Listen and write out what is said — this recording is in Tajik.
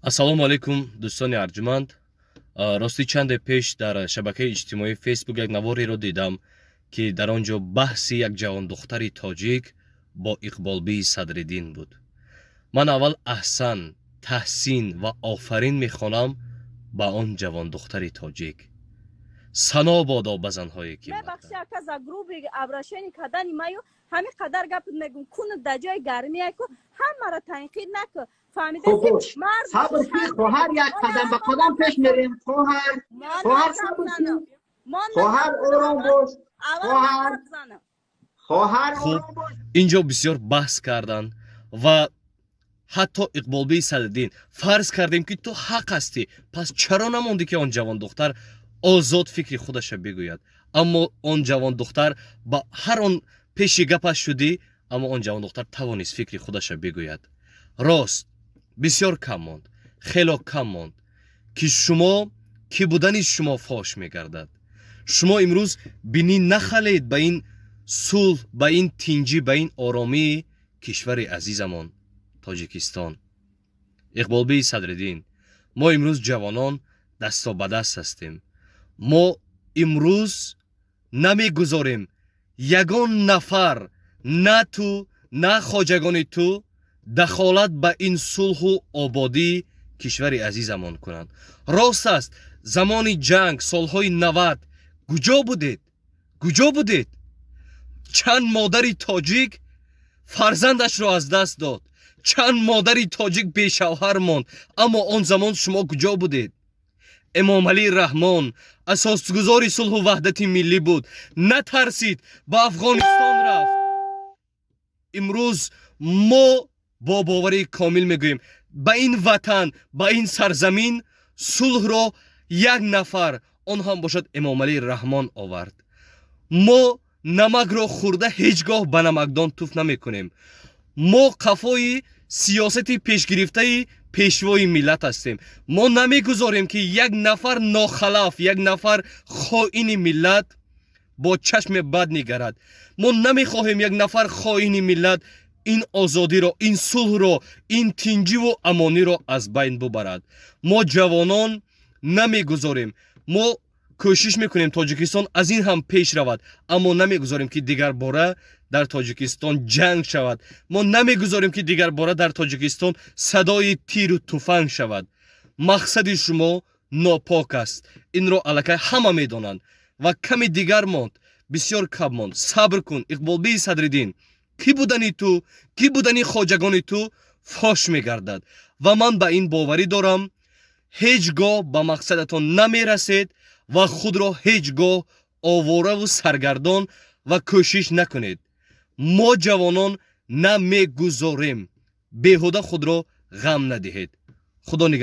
Ассалому алайкум, дӯстони арҷманд. Ростӣ, чанде пеш дар шабакаи иҷтимоии Фейсбук як навореро дидам, ки дар он ҷо баҳси як ҷавондухтари тоҷик бо Иқболбии Садриддин буд. Ман аввал аҳсан, таҳсин ва офарин мехонам ба он ҷавондухтари тоҷик. Сано бодо ба занҳое, ки Мебахши, ака, за грубый обращение кардани маю. Ҳамин қадар гап мегум: кунут дар ҷои гармия ку, ҳамаро танқид наку, фаҳмида? Сабр ки, хоҳар, як қадам ба қадам пеш мерем. Хоҳар, хоҳар, сабр ки, хоҳар, ором бош, хоҳар, хоҳар. Хуб, инҷо бисёр баҳс карданд ва ҳатто Иқболбии Садриддин, фарз кардем, ки ту ҳақ ҳастӣ, пас чаро намондӣ, ки он ҷавондухтар озод фикри худаша бигӯяд? Аммо он ҷавондухтар ба ҳар он пеши гапаш шудӣ, аммо он ҷавондухтар тавонист фикри худаша бигӯяд. Рост, бисёр кам монд, хело кам монд, ки шумо кӣ будани шумо фош мегардад. Шумо имрӯз бинӣ нахалед ба ин сулҳ, ба ин тинҷӣ, ба ин оромии кишвари азизамон Тоҷикистон. Иқболбии Садриддин, мо имрӯз ҷавонон дасто ба даст ҳастем. Мо имрӯз намегузорем ягон нафар, на ту, на хоҷагони ту, дахолат ба ин сулҳу ободии кишвари азизамон кунанд. Рост аст, замони ҷанг, солҳои 90, куҷо будед? Куҷо будед? Чанд модари тоҷик фарзандашро аз даст дод, чанд модари тоҷик бешавҳар монд, аммо он замон шумо куҷо будед? Эмомалӣ Раҳмон асосгузори сулҳу ваҳдати миллӣ буд, натарсид, ба Афғонистон рафт. Имрӯз мо бо боварии комил мегӯем: ба ин ватан, ба ин сарзамин сулҳро як нафар, он ҳам бошад Эмомалӣ Раҳмон, овард. Мо намакро хӯрда ҳеҷ гоҳ ба намакдон туф намекунем. Мо қафои сиёсати пешгирифтаи пешвои миллат ҳастем. Мо намегузорем, ки як нафар нохалаф, як нафар хоини миллат бо чашми бад нигарад. Мо намехоҳем як нафар хоини миллат ин озодиро, ин сулҳро, ин тинҷиву амониро аз байн бубарад. Мо ҷавонон намегузорем. Мо кӯшиш мекунем, Тоҷикистон аз ин ҳам пеш равад, аммо намегузорем, ки дигарбора дар Тоҷикистон ҷанг шавад. Мо намегузорем, ки дигарбора дар Тоҷикистон садои тиру туфанг шавад. Мақсади шумо нопок аст, инро аллакай ҳама медонанд ва ками дигар монд, бисёр кам монд. Сабр кун, Иқболбии Садриддин, кӣ будани ту, кӣ будани хоҷагони ту фош мегардад ва ман ба ин боварӣ дорам: ҳеҷ гоҳ ба мақсадатон намерасед ва худро ҳеҷ гоҳовораву саргардон ва кӯшиш накунед. Мо ҷавонон намегузорем. Беҳуда худро ғам надиҳед. Худо нигаҳ.